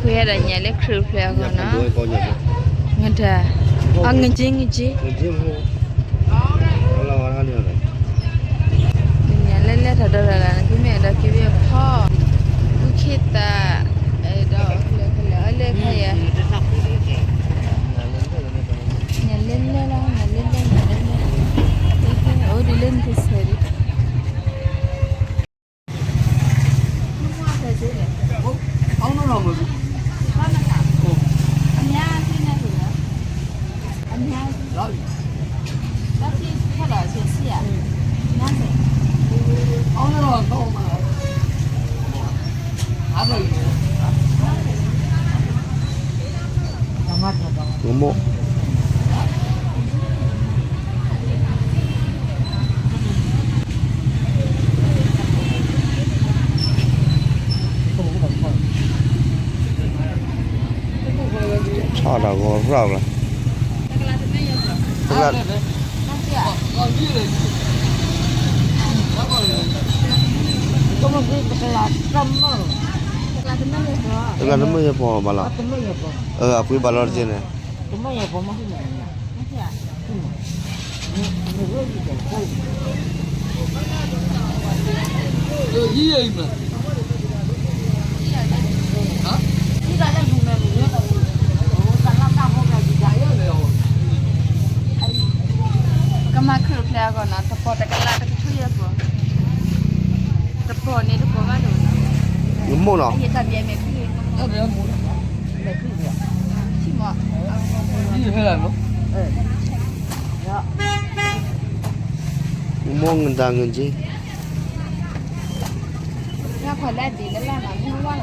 ခွဲးဒီးညၣ်လၢခရံာ်ဖျၢၣ်အဂီၢ်နီၤ, ငဒၣ်, အ ငက့ ငက့, ညၣ်လဲၣ်လဲၣ်ထီၣ်ဒီးလၢ်လၢ်န့ၣ် ဖဲမ့ၢ်အဲၣ်ဒိးက့ၤဝဲဖီ, ဃုခ့သၣ်, အဲၣ်ဒိးလဲၤလဲၣ်, ညၣ်လဲၣ်လဲၣ်လီၤ, ညၣ်လဲၣ်လဲၣ်, ညၣ်လဲၣ်လဲၣ်, အိၣ်ဒ်လဲၣ်န့ၣ်တဆဲးဒံး မိၢ် ဆီၣ်ဒီးဂီၤရၣ်လီၤ, တဂၤတမ့ၢ်ယဲၢ်ပီၢ်ဘၣ်လီၤ, အပှ့ၤဘၣ်လီၤတက့ၢ်န့ၣ် ကမၤခရံာ်ဖျၢၣ်အဂီၢ်နီၤ, တပီၢ်တကလးတကထိယဲၢ်ပီၢ်, တပီၢ်န့ၣ်တပီၢ်ဘၣ်ဒိၣ်နီၤ, နမိၢ်နီၤ, နမိၢ်ငဒၣ်ငက့ မုဆိနံၤလၢနမိၢ်တခါလၢ်, နက့, နက့တၢ်မၤလီၤ, နက့မၤနက့ပျီ, ဟါ, ဟံးလၢအမ့ၢ်ကပုာ် အမ့ၢ်မၤဟးသၢ ဒီးအဆ့ၣ်လၢန့ၣ် အ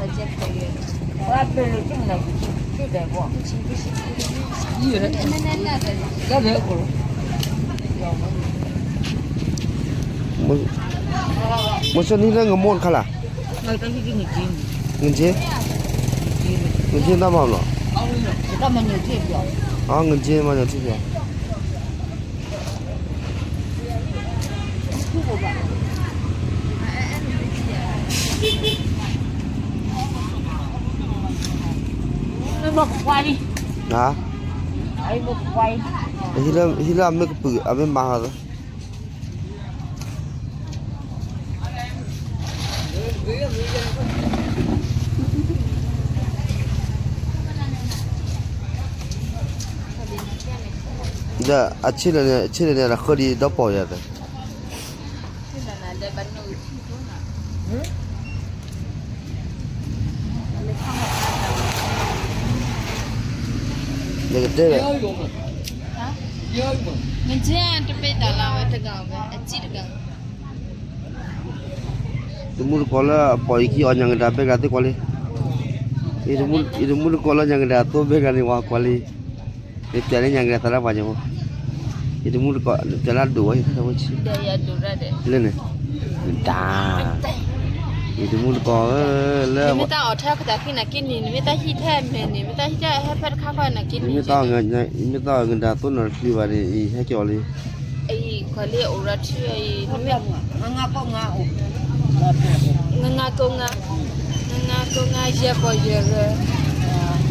ဆ့ၣ်လၢန့ၣ် အဃၢဒ်ဒီးပီၢ်ယၤသၢ နကတဲဝဲ, နကတပ့တၢ်လၢဝဲတဂၤဝဲ အစံၣ်တဂၤ တမူတကိးလၢအပီၢ်အံၤခံအီၣ်ညၣ်ကဒါဘဲဂၤသ့ကွၢ်လံ, ယတမူတကိးလၢညၣ်ကဒါသိဘဲဂၤန့ၣ် ဝၤကွၢ်လံ, ယပျဲလၢညၣ်ကဒါသးလၢပှၤကညီဖိ, ယတမူတကိး ပျဲလၢအဒိၣ်ဝဲ ယတၢ်ဝဲဆံ, လၢန့ၣ်, ဒၣ်, ယတမူတကိးဧၢ, လၢ နမ့ၢ်တၢ်အီၣ်ထဲအီၣ်ကတၢၢ်ခံနၤက့န့ၣ် နမ့ၢ်တၢ်ဟံၣ်ထဲအမဲာ်န့ၣ် မ့ၢ်တၢ်ဟံၣ်ထဲဟဲဖဲတခါခီနၤက့န့ၣ်, ယမ့ၢ်တၢ်အီၣ်ကဒါသိနီၣ်တချုးဘၣ်န့ၣ် အံၤဟဲက့ၤအီၤလံ အံၤ ကွၢ်လံ အိၣ်ရၣ်ထံအံၤ နမ့ၢ် ငါငါကိးငါ, ငါငါကိးငါ ယဲၢ်ပီၢ်ယဲၢ်ရၢ,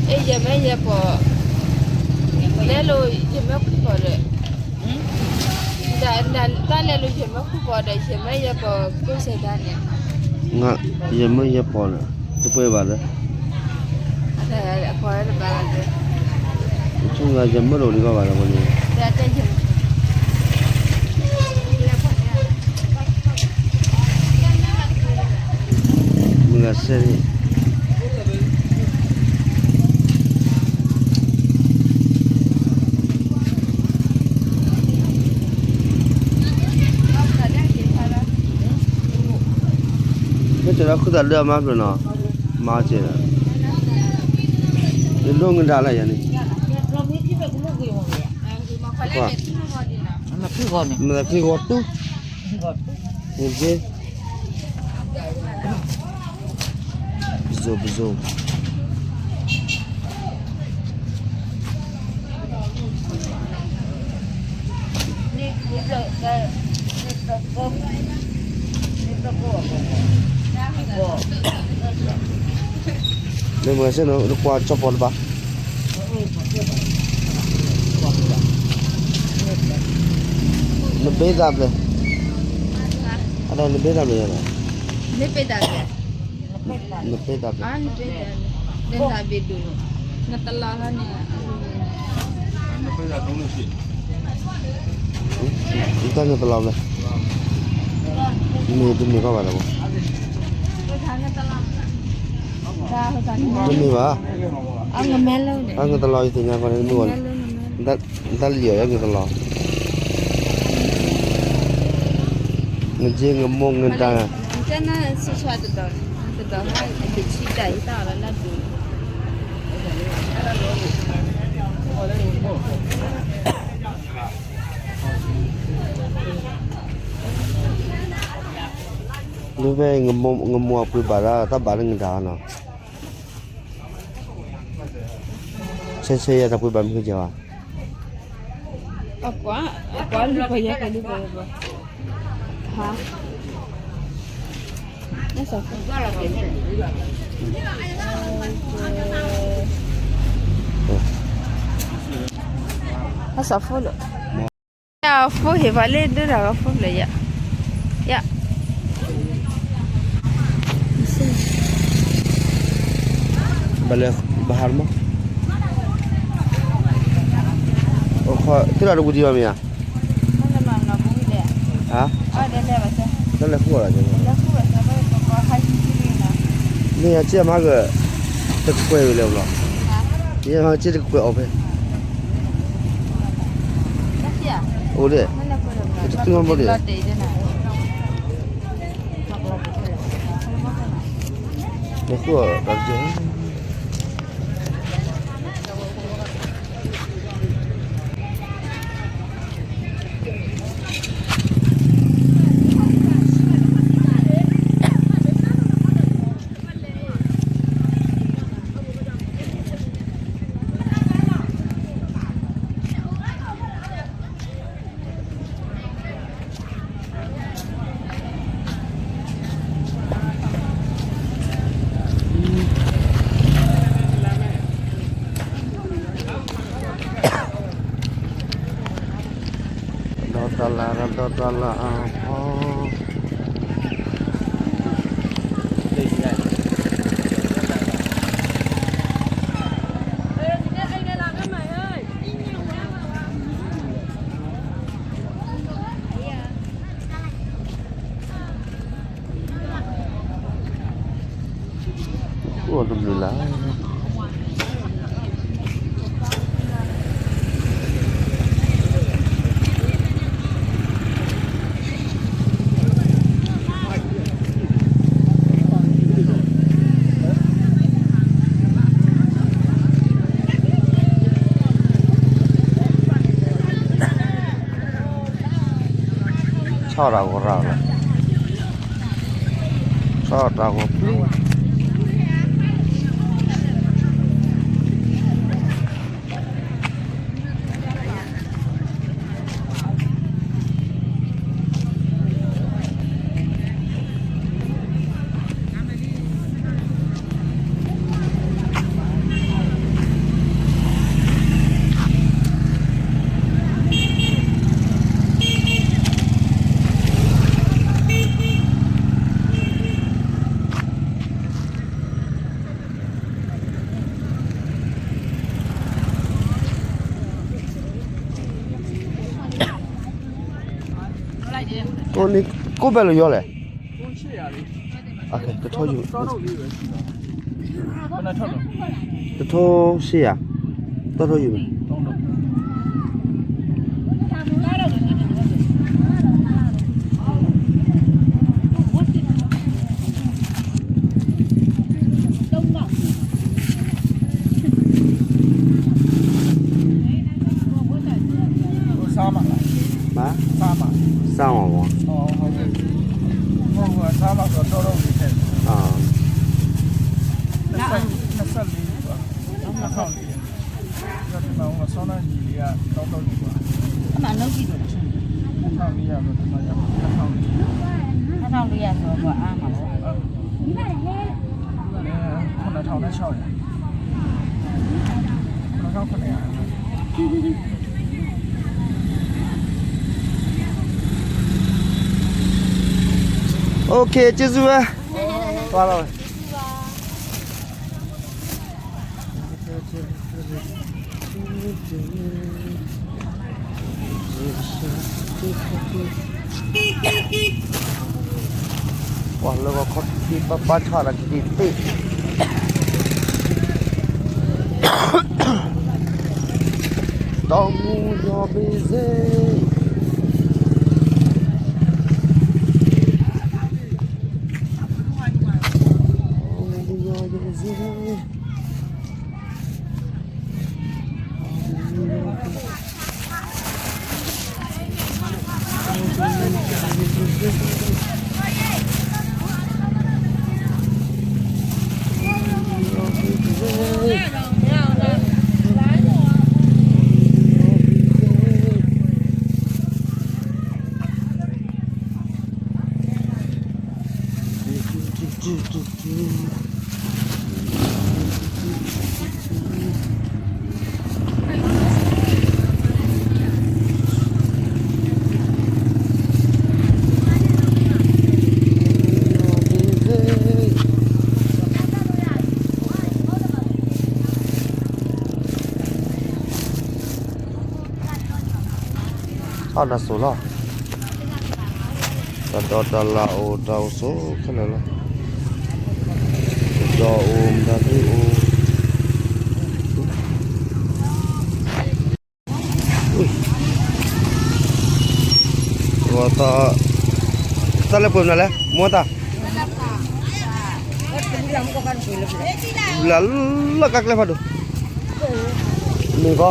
အဲ ယဲၢ်မဲယဲၢ်ပီၢ်, လဲလိာ်ယဲၢ်မဲခွံပီၢ်ဒီး, တၢ်လဲလိာ်ယဲၢ်မဲခွံပီၢ်ဒီး ယဲၢ်မဲယဲၢ်ပီၢ်ကိးဆဲးဒၣ်န့ၣ်, ယဲၢ်မဲယဲၢ်ပီၢ်န့ၣ် တပှဲၤဘၣ်လၢ အကွၢ်တဘၣ်လီၤ, ဆူညါယမ့ၢ်တအိၣ်ဒံးဘၣ်ဘၣ်လီၤန့ၣ်, မုၢ်ဂၤစဲန့ၣ် မ့ၢ်တဲဒီးခုသးဒၢအမါဖျၢၣ်နီၤ, မၤစဲး, ယဒိးငဒၣ်လၢယၤန့ၣ်, မ့ၢ်သးချံဂီၤတူၢ်, မ့ၢ်သးချံဂီၤတူၢ်, ပဇိပဇိ န့ၣ်န့ၣ်ဘျီၣ်ကဲ, န့ၣ်ဘျီၣ်ကီ, န့ၣ်ဘျီၣ်ကီ, ကီ, န့ၣ်ဘျီၣ်ကီ, မ့ၢ်စ့ၢ်နီၤ နကွၢ်ကၠီပီတဘၣ်, နဘ့သးဘျဲၣ်, အဒၣ်နဘ့သးဘျဲၣ်, နဘ့သးဘျဲၣ်, နတလီၤန့ၣ်, နတလီၤဘျဲၣ်, မ့ၢ်တမ့ၢ်ကီဘၣ်လၢ, တမ့ၢ်ဘၣ်, အနတလီၤယသ့ၣ်ညါကီန့ၣ် မ့ၢ်ဝဲ, နတၢ်လံၣ်အီၤယဲနတလီၤ, နက့နမိၢ်နဒါ မ့ၢ်ဖဲ နမိၢ်အပှ့ၤဘၣ်ဒၣ် တၢ်ဘၣ်လၢနဒါနီၤ, ဆဲးဆဲးယၤတၢ်ပှ့ၤဘၣ်မ့ၢ်ကဲဘၣ်, ကွၢ်လံပယဲၢ်ကလံပယဲၢ်, အစီၤဖိလၢ, အဖိဟ့ၣ်ပှၤလၢဒၢတၢ်ဂီၤဖိလၢယ, ယ, ဘၣ်လၢ, ဘၣ်ဟးမး, သုရၣ်တဝံၤဒံးဘၣ်မ့ၢ်ဧါ, တၢ်လဲၤဃုအီၣ်လီၤ, မ့ၢ်ယက့မၤက, တကကွဲးဝံၤလၢဘျီ, ယမၤက့တကကွဲးအီၣ်ဖဲ အိၣ်ဒဲး, တသူမၤဘၣ်ဒဲး, နသူၣ်အီၣ်တၢ်တကဲ, ဒီတၢ်လၢ် ဒီတၢ်လၢ်အဖီ အိၣ်တဘျုးလၢ် ဆီၣ်တၢ်ဂီၤရၣ်လီၤ, ဆီၣ်တၢ်ဂီၤပျံၤ ကိးဘဲလိာ်ယီၤလဲၣ်, တထီ, တထီစ့ၢ်ဧါ, တထီယုာ်မး, စၢ်မး, စၢ်မးမး, န OK, ကျေးဇူးပဲ. သွားတော့မယ်. ပှၤလၢဂီၤခီက့ၤဘၣ်ဘၣ်ဆၣ်ဒီးက့ၤသ့ၣ် တောင်ငူ your busy. အီၣ်နၤစိၤလီၤ. တၢ်ဒီတၢ်လၣ်အိၣ် တၢ်အိၣ်ဆိးခဲလၢာ်လီၤ. ဒီးအိၣ်မတၤဒုအိၣ် ဝဲတၢ် တၢ်လၢပှဲၤမနုၤလဲၣ် မိၢ်တၢ် ဘျးလၢကကျဲဖးဒိၣ် မ့ၢ်က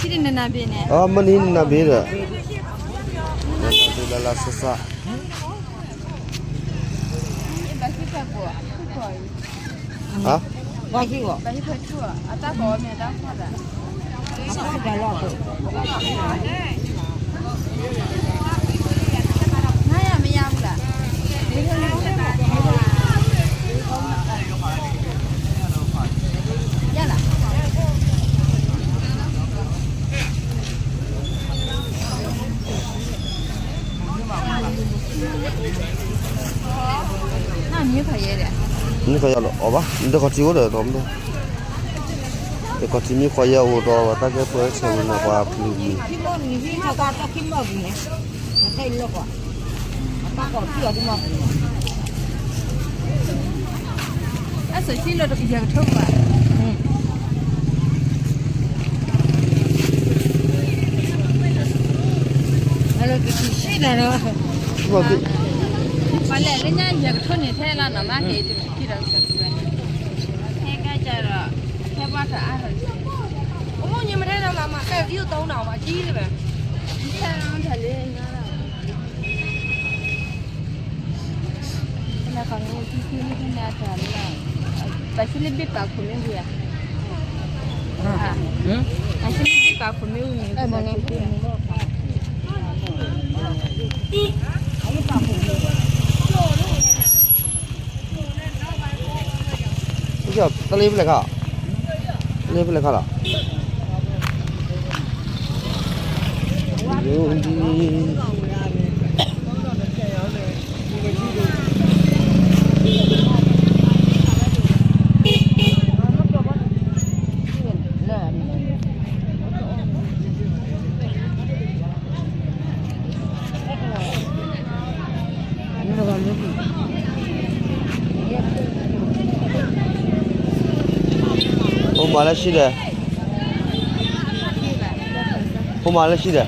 ီ မ့ၢ်နနၢ်ဘ့ၣ်ဒီး နနၢ်ဘ့ၣ်လၢလၢဆးဆး ဟါ နခီယလီၤအီၤဘၣ် နတခီထံအိၣ်ဒီး ဒီးမ့ၢ် တခီထံမ့ၢ်ခီယဲအိၣ်ဒီး တၢ်ကဲပှဲၤဆဲးဝဲနၤပှၤပျုၤမံၤ အဆိလၢယကထိဘၣ် ပှၤလဲၤလၢညါယကထိန့ၣ်ထဲလီၤနီၤ မ့ၢ်က့ၤတထံၣ်ဒီးကစၢ်ပူၤဝဲန့ၣ် ဟဲကါကဒီး ဟဲဘၣ်တအါထီၣ် အမိၢ်ညမထဲဒီးလၢမၤကဲသံအိၣ်တီနၤမၤကံလၢၤဘၣ် ထဲလီၤတၢ်လၢညါ ပှၤဆံလ့ဘ့ၣ်ပာ်ခိၣ်မ့ၢ်ဝံၤဧါ, ပှၤဆံလ့ဘ့ၣ်ပာ်ခိၣ်မ့ၢ်ဝံၤန့ၣ် တၢ်လၢဖဲလဲၣ်ခါ, လၢဖဲလဲၣ်ခါလီၤ. ဖိမၤလၢဆံဒီး, ဖိမၤလၢဆံဒီး.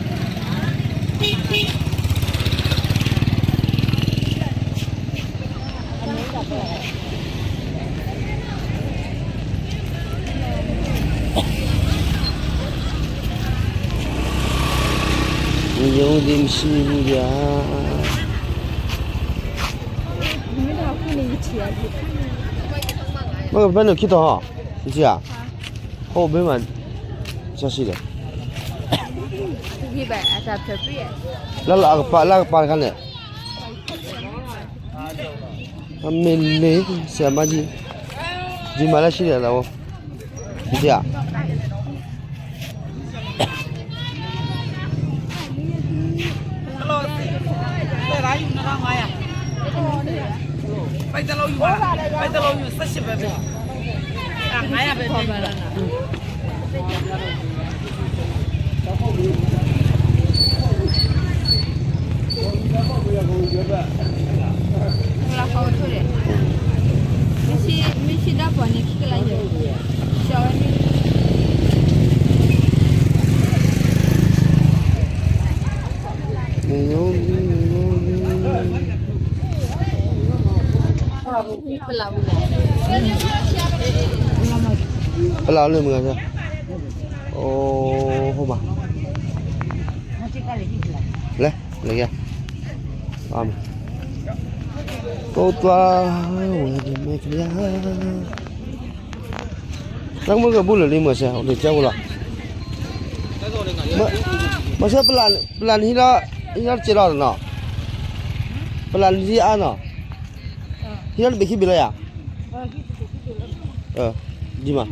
ယိၤဒံးမဆံးမံၤယၤ, မ့ၢ်ကဖဲန့ၣ်ခံတီၤဟီ, မဆံးဧါ, အိၣ်ဘ့မး, စီဆံဒီး, လၢအကပၤ လၢအကပၤတခါန့ၣ်. မ့ၢ်လ့ ဆရာမကြီး, ဒီမှာလည်းရှိတယ် အဝဲ, ဒီက ပလၢ်လၢမုၢ်ဂၤ, အိၣ်, ဟိမး, လဲၤ, လဲၤက့ၤ, တိၢ်တွၤဝဲဒၣ်မဲာ်ကလံၤဧါ, နကမ့ၢ်ကဘူၣ်လၢာ်လံ မ့ၢ်စဲး အိၣ်တ့ၢ်ကၠီပူၤလီၤ, မ့ၢ်စဲး ပလၢ်န့ၣ်ဟံးလီၤ, ဟံးလီၤတစဲးလီၤနီၤ, ပလၢ်န့ၣ်ဟံးအါနီၤ, ဟံးလီၤတဘ့ၣ်ခံဘ့ၣ်လီၤယၤ, ဒ်မး,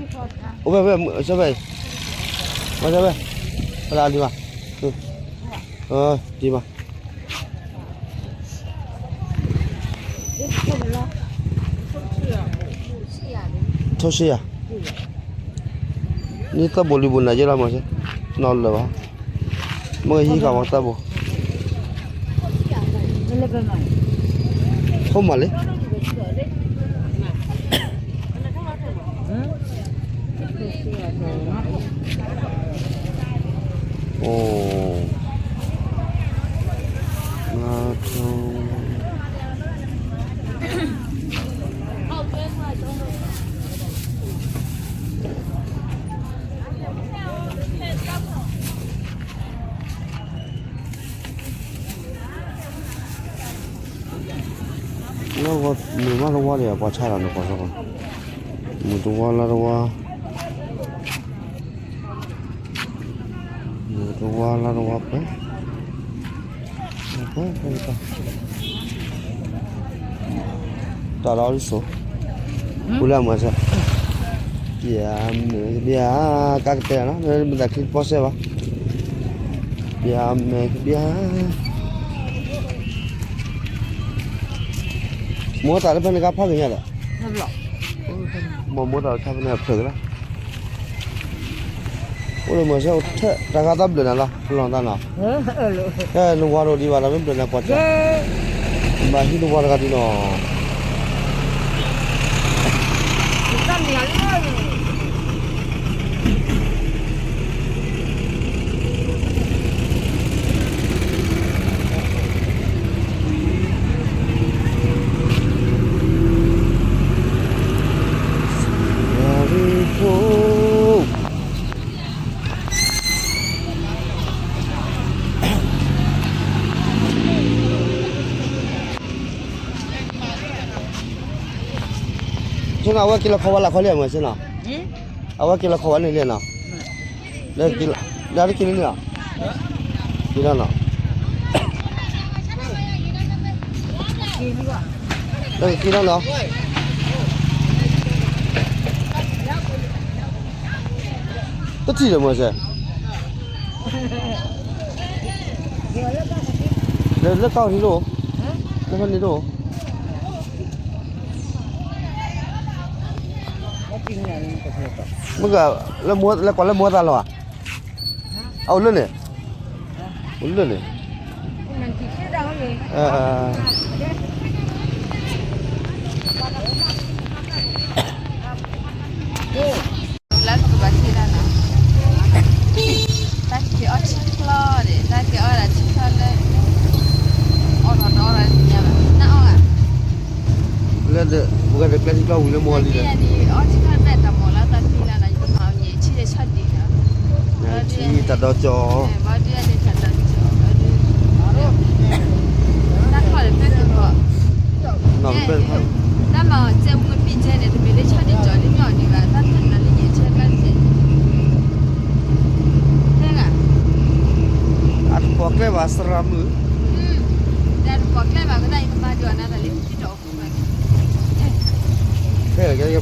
အိၣ်ဖဲဖဲ, မ့ၢ်စဲးဖဲ, ပလၢ်ဒ်မး, ဒ်မး ထိၣ်ဆံယၤ, န့ၣ်သၣ်ဘိလံဘိနၤယဲလီၤမ့ၢ်စ့ၢ်, နီၢ်လၢာ်ဘၣ်, မ့ၢ်ဟံးဃာ်ဝဲသၣ်ဘိ, ဟိမးလံ အိၣ်, လၢမုၢ်မးတဝါဒီး ပှၤဆါလီၤန့ၣ် ပှၤစ့ၢ်ကီး, မုၢ်တဝါလါတဝါ, မုၢ်တဝါလါတဝါပှဲၤ, ပှဲၤပှဲၤပှဲၤ, တၢ်လီၤအီၤဒ်သိး, ပူၤလၢအမၤစၢၤ, ပျၢၤမဲာ်ကဘျၢၤ, ကါကတဲာ်နီၤ မ့ၢ်သးချံတပီၢ်စဲဘၣ်, ပျၢၤမဲာ်ကဘျၢၤ, မိၢ်သးလၢဖဲန့ၣ်ကဖးကညါဒီး, မိၢ်မိၢ်သးလၢဖဲန့ၣ်ဖျၢၣ်ကလါ, အိၣ်လၢမၤစၢၤအိၣ်ထဲတၢ်ဂၤသးဘျၢၣ်နၤလီၤ ပလီၢ်သးနီၤ, နဝၤဒိၣ်ဒံးဘၣ်ဒီးမ့ၢ်ဘျၢၣ်နၤပှၤစၢၤ, ဘၣ်ဟံးနဝၤတဂၤဒံးနီၤ, ဆိကမိၣ်အဝဲက့ၤလီၤခီဝဲလၢခီလံမ့ၢ်စ့ၢ်နီၤ, အဝဲက့ၤလီၤခီဝဲန့ၣ်လံနီၤ, လၢက့ၤလၢလံနီၤ, က့ၤလီၤနီၤ, လၢက့ၤလီၤနီၤ, တထံၣ်လၢမ့ၢ်စ့ၢ် လၢကီၢ်န့ၣ်ဒိၣ်, လၢဖဲန့ၣ်ဒိၣ်, မ့ၢ်က လၢကွၢ်လၢမိၢ်သးလီၤဧါ, အအိၣ်လၢန့ၣ်, အိၣ်လၢန့ၣ် လၢကဘၣ်ထံၣ်တၢ်နီၤ, တၢ်က့ၤအီထံချီဒီး တၢ်က့ၤအီဒၣ်ထံချီလၢ အီထီၣ်တအီထီၣ်ညါဘၣ် နအီဂၤ, လၢပှၤကကျဲထံချီဝံၤလၢမီၢ်လံဒီး အီထံချီဘၣ်တၢ်မီၢ်လၢတၢ်သံလၢနီၤ ယကမၤအီၤညါ ထံလၢဆီဒံးနီၤ, ထံတၢ်ဒီကၠီ ဘၣ်ဒုးအန့ၣ်တၢ်ဒီကၠီ ဘၣ်ဒုး တၢ်ခီၣ်လၢဖဲကဘီ တၢ်မၤစဲမူပံကဲန့ၣ် တမ့ၢ်လၢဆီဒံးကၠီဒ်မ့ၢ်အီၤဒံးဘၣ် တၢ်ဖဲန့ၣ်လၢညါဆဲကျါတစဲး, ဖဲဂၤ အတပိာ်ကျဲဘၣ်စရၤမုၣ်, ဒီးတပိာ်ကျဲဘၣ်ကဒၣ် ယကမၤဒံးအီၤနၤတၢ်လၢမ့ၢ်တၢ်အိၣ်ဖှိၣ်ဘၣ်က့ၤ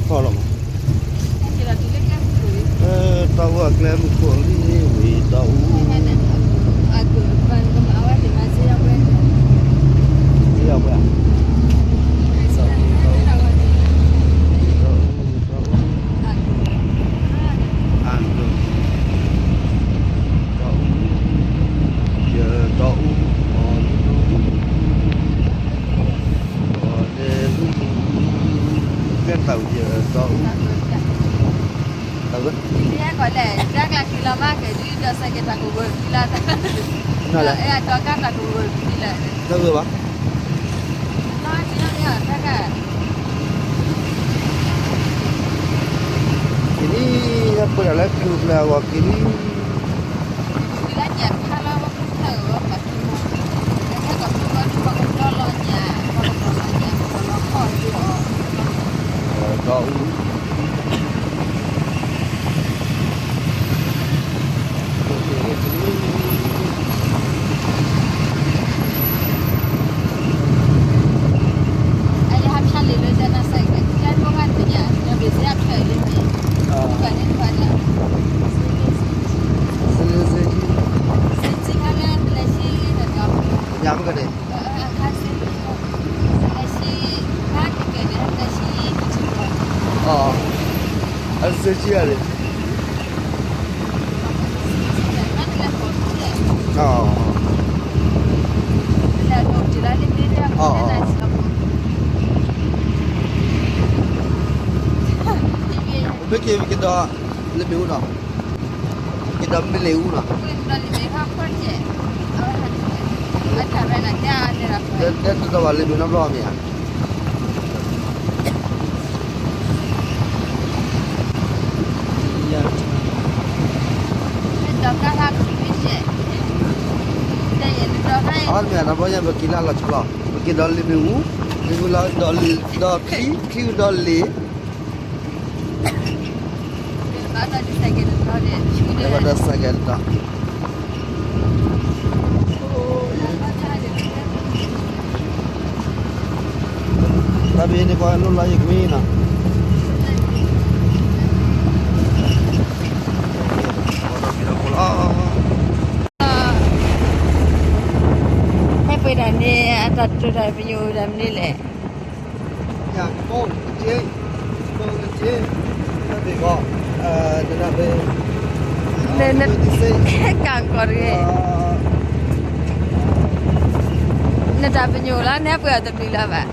ထီၣ်လီၤမး, တၢ်အူအကျဲမုၢ်ခိၣ်လံဝံၤ တၢ်အူ, တၢ်အူ, တၢ်အူ, တၢ်အူ, အဒိ, တၢ်အူ, ယတၢ်အူ, အီၤလံ, အီၤလံ, ကဲတၢ်အူယတၢ်အူ, တၢ်အူ, တၢ်အူ, တၢ်အူ, တၢ်အူဘၣ် က့ၤလံ, ဟဲပှဲၤဒၣ်လၢခရံာ်ပျဲၢ်အဂီၢ်က့ၤလံ, တၢ်အူ အစ့ကံအရ့, မ့ၢ်က့ၤ ပကဒီး လၢမ့ၣ်အူနီၤ, ကဒီးမ့ၣ်အူနီၤ, တဒီးဘၣ်လၢမ့ၣ်နီတဘျီမ့ၢ်ဧါ. အီၤတမ့ၢ် တဘျီညါပက့ၤလၢလီၤဆီလီၤ, ပက့ၤဒီးလ့ၣ်မ့ၣ်အူ, လ့ၣ်မ့ၣ်အူလီၤ, ဒီးချံ, ချံဒီးလ့ၣ်, ဘၣ်ဒီးစဲးကဲးတတီၤ, တၢ်ဘ့ၣ်န့ၣ် ကွၢ်လိၣ်လီၤယကွံနီၤ. ဟဲပှ့ၤတၢ်န့ၣ် အတၢ်တိာ်တၢ်ပညိၣ်ဝဲဒၣ်မနုၤလဲၣ်. ကၢ်ကီၢ်တဂ့ၤ, နတၢ်ပညိၣ်လီၤ နဟဲပှ့ၤအီၤတဘျုးလၢၤဘၣ်.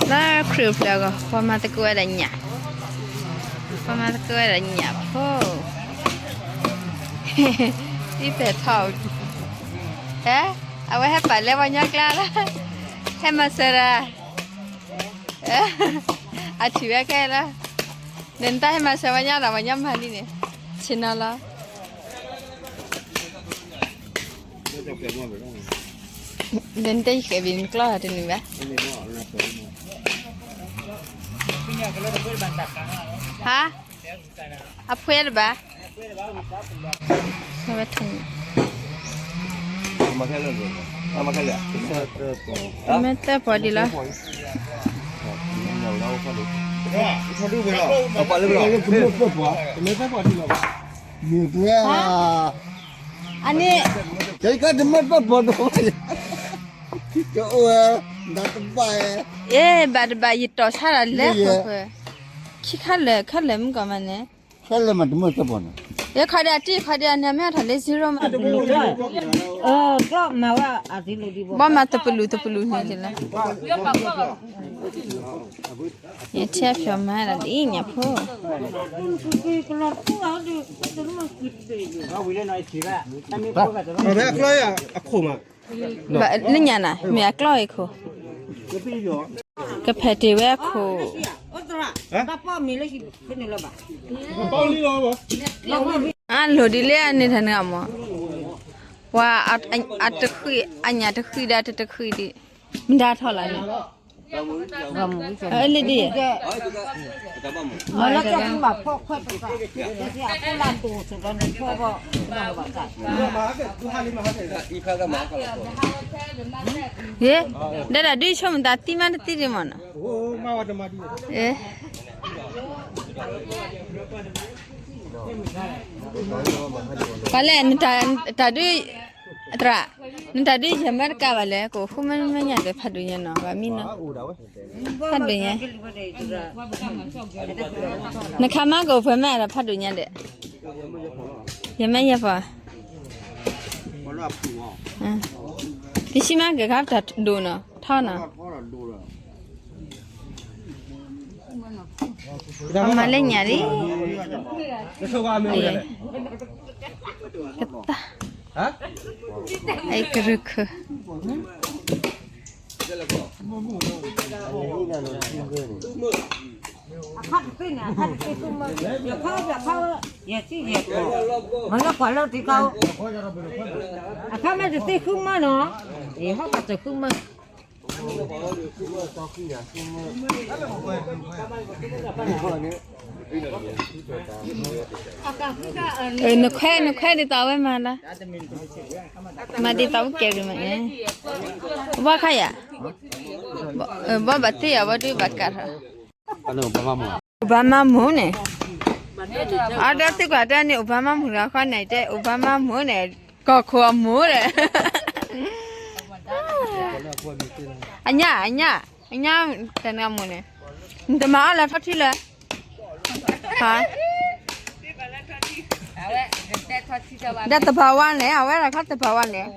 လၢခရံာ်အိၣ်ဖျဲၣ်အဂီၢ် ပှၤမၤသကိးဝဲဒၣ်ညၣ်, ပှၤမၤသကိးဝဲဒၣ်ညၣ်ဖိ, ဒ်ပဲာ်ထီၣ်, ဟဲ, အဝဲဟဲပာ်လၢပှၤညီကျါလီၤ, ဟဲမၤစၢၤဒၣ်, အထံၣ်ဝဲခဲလီၤ, နတၢ်ဟဲမၤစၢၤပှၤညီဒီး ပှၤညီမၤလံန့ၣ်, ဆ့ၣ်နီၤလီၤ. ဒီးနတဲယဃဲၤဘံၣ်နကျီၢ်တနုာ်ဘၣ်. ဟါ, အဖှဲတဘၣ်. ဝဲထူၣ်န့ၣ်, မ့ၢ်သၢပီၤဒံးလီၤ. အန့ၣ်, တမ့ၢ်သၢပီၤဒံး, အ့ ဘၣ်တဘၣ် ယတီၢ်ဆါတၢ်လဲၤဃၢၤဃၢၤ, ခံခါလၢာ် ခဲလၢာ်မုၢ်ကီၢ်မးန့ၣ်, ခဲလၢာ်မးတမ့ၢ်သၢပီၤန့ၣ်, ယခီဒံးအတံၢ် ခီဒံးအန့ၣ် မ့ၢ်အထီၣ်လၢ zero မး, ဘီမၤတပလူာ်တပလူာ်န့ၣ်လီၤ. ယထံၣ်ဖျိးမၤဒၣ်ဒ်ညၣ်ဖိ, အကျီၢ်အခိၣ်မး, လၢညါနၤ မ့ၢ်အကျီၢ်အခိၣ်, ကဖဲးတ့ၢ်ဝဲအခိၣ်, အလိၣ်ဒ်လဲၣ်အန့ၣ်တၢ်နဂၤမး, ပှၤအတဃံ, အညၣ်တဃံဒီးတတဃံဒံး, မဒါထီၣ်လၢန့ၣ်, လံဒံး, ဒဲဒၣ်ဒုးဆိကမိၣ်သးသံမးတသံဒံးမးနီၤ, ပှၤလဲၣ်, တၢ်ဒုး, သရၣ်, နတၢ်ဒုးယဲၢ်မ့ၢ်တကးဘၣ်လဲၣ်, ကအိၣ်ဃုမ့ၢ်မ့ၢ်ညါဒီးဖးဒိၣ်ညါနီၤ, ဘၣ်မံနီၤ, ဖးဒိၣ်ညါ, နခါမါကအိၣ်ဖဲမ့ၢ်ဒီးဖးဒိၣ်ညါဒီး, ယဲၢ်မ့ၢ်ယဲၢ်ပှၤ, တဆံမ့ၢ်က့ၤခါတၢ်ဒိၣ်နီၤ, ထီနီၤ အမၤလၢညါလံ, ကတၢ်, အကရၢခၢ, အခါတသ့န့ၣ် အခါတသ့သူမၢ, ယခါယခါ, ယထံယဲၢ်ကီၢ်, မၤလၢပှၤလၢတံၤခါ, အခါမ့ၢ်တသ့ဃုမၢနီၤ, ယဟီၣ်ဘၣ်တဃုမၢ နခွဲ နခွဲဒ်သိးဝဲမၤလၢ, မၤဒ်သိးဝဲကဲၤဂ့ၤမး, ဘီခါယၤ, ဘီဘၣ်တ့ၢ်အီၤ ဘီဒုးဘၣ်ကးထီၣ်, အိၣ်ဘၣ်မါမိၢ်န့ၣ်, အဒီးသုကွၢ်တၢ်န့ၣ် အိၣ်ဘၣ်မါမိၢ်လီၤ ခီန့ၣ်တဲ အိၣ်ဘၣ်မါမိၢ်န့ၣ်, ကီၢ်ခိၣ်အမိၢ်ဒီး အညၣ် အညၣ် အညၣ် တနၢ်မိၢ်န့ၣ်, နတမၤအီၣ်လၢထီၣ်ထံလၢ, ဟါ, ဒီးတဘၣ်ဝါန့ၣ် အဝဲဒၣ်ခီတဘၣ်ဝါန့ၣ်,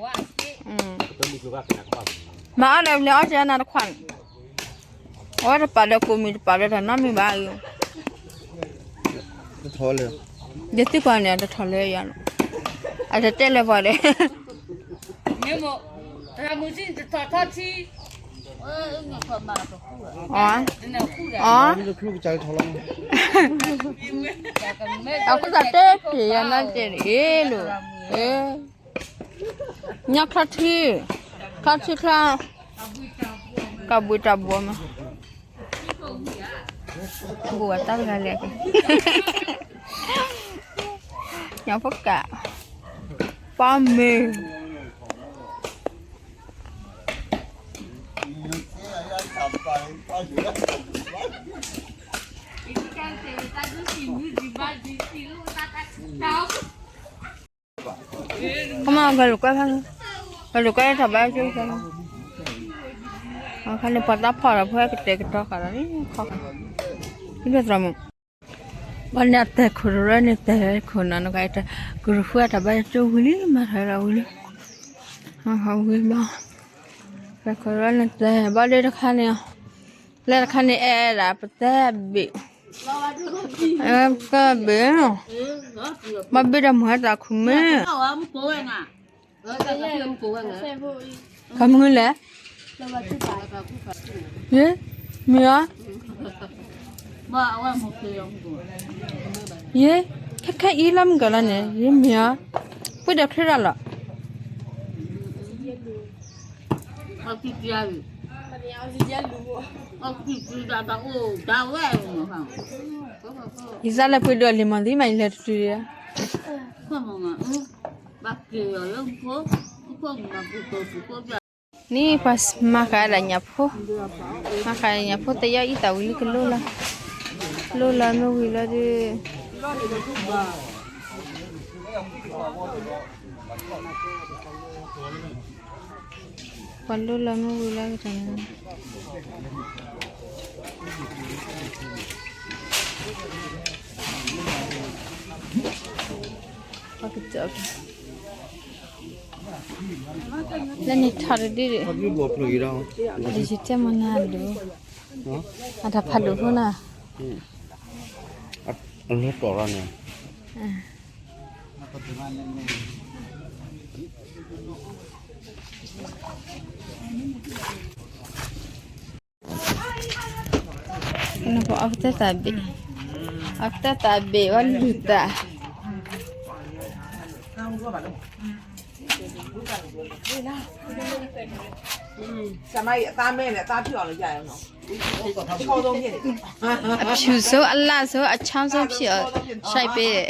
မၤအီၣ်ဒီးလဲၤအီၣ်ကဲနၤတခွါန့ၣ်, အဝဲတပာ်ဒီးကိးမံၤ တပာ်ဒီးတၢ်နီတမံၤဘၣ်အံၤ, ယသံကွၢ်န့ၣ် တထီၣ်လၢယၤန့ၣ်, အတတဲလၢပှၤဒီး မ့ၢ်မိၢ်, တၢ်မုၢ်ထံ တထီၣ်ထီၣ်ထံ, အီ, အီ, အခိၣ်သးတဲတ့ၢ်ယၤနၤတ့ၢ်အ့ၣ်လိၤ, ညီချီထံ, ချီထံချီ, ကဘှံးတၢ်ဘှီမး, ဘှံးဝဲတၢ်တဂၤလဲၣ်, ညီဖိကး, ပၢ်မ့ၢ် ကမၤဂဲၤလိာ်ကွဲဖဲ, ဂဲၤလိာ်ကွဲထီၣ်ဘၣ်ကၠိဖဲ, အခါန့ၣ်ပှၤသးဖီၣ်ဒီး ပှၤကတဲာ်ကတီၤဃာ်ဒီးန့ၣ်ခီ, ဘၣ်န့ၣ်အတဲာ်ခိၣ်တရၢန့ၣ် တဲာ်ခိၣ်နီၤ နကတဲာ်, ကရူၢ်ဃုအတၢ်ဘၣ်ကၠိဝံၤလံ မၤထီၣ်ဒီးဝံၤလံ, ဝံၤဘၣ်, တဲာ်ခိၣ်တရၢန့ၣ်တဲာ်ဘၣ်လၢတခါန့ၣ်, လၢတခါန့ၣ်အဲၣ်ဒၣ်ပတဲဘ့ၣ်, ပတဲဘ့ၣ်, ဘၣ်ဘ့ၣ်ဒီးမၤတၢ်ခိၣ်မ့ၢ် ကမုၢ်လဲၣ်, ယဲ, မ့ၢ်ဧါ, ယဲ, ခဲခဲအံၤလီၤမုၢ်ကလီၤန့ၣ် ယဲမ့ၢ်ဧါ, ပှ့ၤဒီးချ့ရၣ်လီၤ, ယသးလဲၤပှ့ၤဒီးလံာ်မီၢ်သံမး ယလဲၤတတုၤယၤ န့ၣ်ပှၤမၤဃာ်ဒၣ်ညၣ်ဖိ, မၤဃာ်ညၣ်ဖိသယီအံၤသးဝံၤလံကလိလီၤ, လိလီၤမ့ၢ်ဝံၤလီၤဒီး, ပှၤလိလီၤမ့ၢ်ဝံၤလီၤကတၢၢ်န့ၣ် ပှၤကစၢၢ် လၢန့ၣ်ထီၣ်တဒုဒီး, ယတဲမနၤဒိၣ်, အတၢ်ဖးဒိၣ်ဖိနီၤ, အလၢတီၢ်လီၤန့ၣ်, နပအီကတၢၢ်တၢ်ဘ့ၣ်, အီကတၢၢ်တၢ်ဘ့ၣ်ဝဲလုၢ်တၢ်, ဆရာမကြီး အသားမဲနဲ့ အသားဖြစ်အောင်လို့ ကြရအောင်နော်။ အချောဆုံးဖြစ်နေတယ်။ အဖြူဆုံး အလှဆုံး အချောဆုံးဖြစ်အောင် စိုက်ပေးတယ်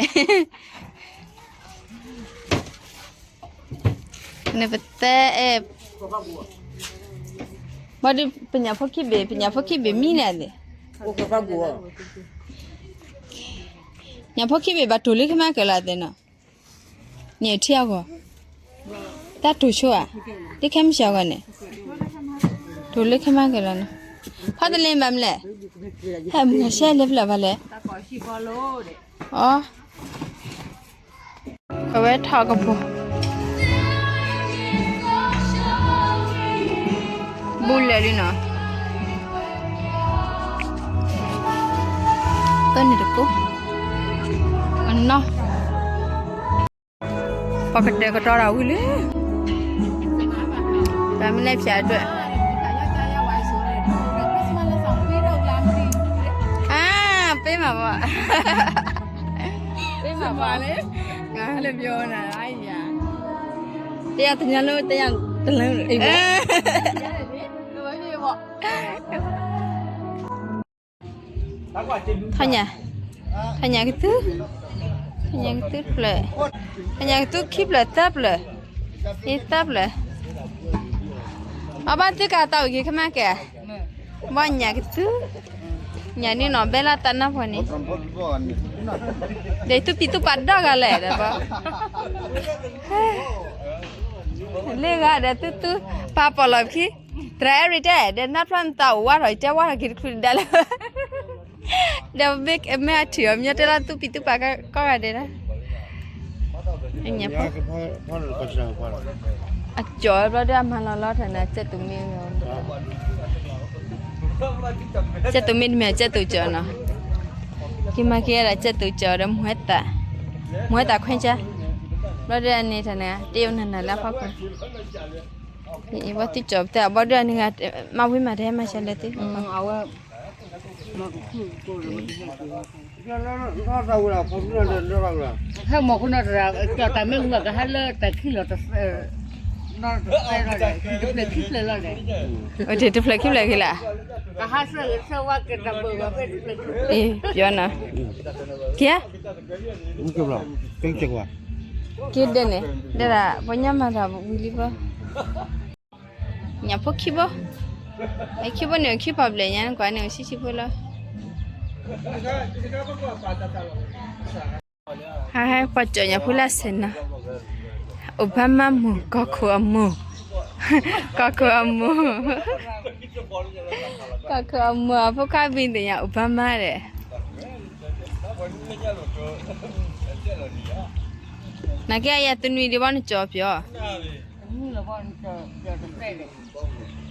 ။ နပသဲအဲ ဘၣ်ဒီး ပညၣ်ဖိခံဘ့ၣ် ပညၣ်ဖိခံဘ့ၣ်မံန့ၣ်န့ၣ် ညၣ်ဖိခံဘ့ၣ်ဘၣ်တိၢ်လၢခဲမးကလၢသ့ၣ်နီၤ န့ၣ်ထံအဂီၢ် တၢ်တိၢ်ဆိဧါ လၢခဲမုၢ်ဆ့ၣ်အဂီၢ်န့ၣ် တိၢ်လၢခဲမးကလၢနီၤ ဖီတလ့ဘၣ်မလဲၣ် ဟဲမုၢ်ဂၤရှဲလဲၣ်ဖျၢၣ်ဘၣ်လဲၣ် အီ ကဝဲထီၣ်ကပီၤ ဘူးလၢာ်လံနီၤ သၢန့ၣ်တကိး အနီၢ် ပှၤကတၢၢ်ကတီၤတၢ်ဝံၤလံ တၢ်မ့ၢ်လဲၣ်ဖျါဒွဲၣ် အါ ပ့မးဘၣ် ပ့မးဘၣ် တယၤတညါလၢတယၤတလၢ ထီၣ်ညၣ်, ထီၣ်ညၣ်ကသူ, ထီၣ်ညၣ်ကသူတဖျၢၣ်, ထီၣ်ညၣ်ကသူခံဖျၢၣ်သၢဖျၢၣ်, အသၢဖျၢၣ်, အဘၣ်သုကၤသးအိၣ်က့ၤခဲမးကဲ, ဘၣ်ညၣ်ကသူ, ညၣ်န့ၣ်နီၤ ဘဲလၢတၢ်နါဖှီၣ်န့ၣ်, ဒီးသူပံၤသူပာ်ဒီဂၤလဲၣ်ဒီးဘၣ်, လၢဂၤဒီးသူသူ, ပာ်ပီၣ်လီၤခံ, သရၣ်အဲရံၤတဲ, ဒီးနါဖျီနသးအိၣ်ဝါထီၣ် တဲဝါထီၣ်က့ၤတချုးဒၣ်လၢ ဒီးမ့ၢ်အထံၣ်အီၤ မ့ၢ်တဲလၢသူပံၤသူပာ်ကိးဂၤဒဲးလီၤ, အကၠီၤဘျီဒီးအမၤလီၤလီၤထီၣ်န့ၣ် ကၠဲၣ်သူးမ့ၢ်, ကၠဲၣ်သူးမ့ၢ်တမ့ၢ် ကၠဲၣ်သူးကၠီၤနီၤ, က့ၤမၤက့ၤဒၣ်ကၠဲၣ်သူးကၠီၤဒီး မူဟဲသးခွဲကၠၢ်, ဘျီဒီးန့ၣ်ထီၣ်န့ၣ် တ့ၢ်နၤနၤလၢအဖီခိၣ် ဘၣ်သံကၠီၤပသဲ ဘၣ်ဒွဲၣ်န့ၣ် မၤဝံၤမၤတဟဲမၤစၢၤလၢသု, အဝဲ ဟဲမီၤခိၣ်နီၤ ကၠီၤတၢ်မ့ၣ်အူဘၣ်ကဟဲလၢတၢ်ခံလီၤ, တဖျၢၣ်ခံဖျၢၣ်လီၤန့ၣ်, တဖျၢၣ်ခံဖျၢၣ်လီၤ, ကဟးဆၢဂ့ၤဆၢဝါက့ၤတၢ်ဘၢၣ်ဘၣ်ဖဲတဖျၢၣ်ခံဖျၢၣ်, ပျီနီၤ, က့ၤ က့ၤဒဲးန့ၣ်, ဒဲဒၣ် ပှၤညါမၤတၢ်ဝံၤလံဘၣ် ညၣ်ဖိခံဘိ, အခံဘိန့ၣ် အိၣ်ခံပီၣ်ဘျဲၣ်ညါ ကွၢ်န့ၣ် အိၣ်ဆံဆံဖိလီၤ, ဟဲဟဲကွၢ်ကၠီၤညၣ်ဖိလၢအဆဲးနီၤ, အိၣ်ဘၣ်မးမုာ် ကီၢ်ခိၣ်အမုာ်, ကီၢ်ခိၣ်အမုာ်, ကီၢ်ခိၣ်အမုာ် အဖိခွါဘံသ့ၣ်ညါ အိၣ်ဘၣ်မးဒီး နာ်က့အယၤတနွံဒံးဘၣ်နကၠီၤပျီၤ,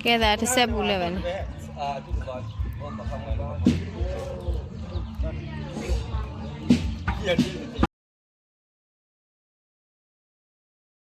ကဲသးတစဲးပူၤလၢၤဘၣ်န့ၣ်, ယၤ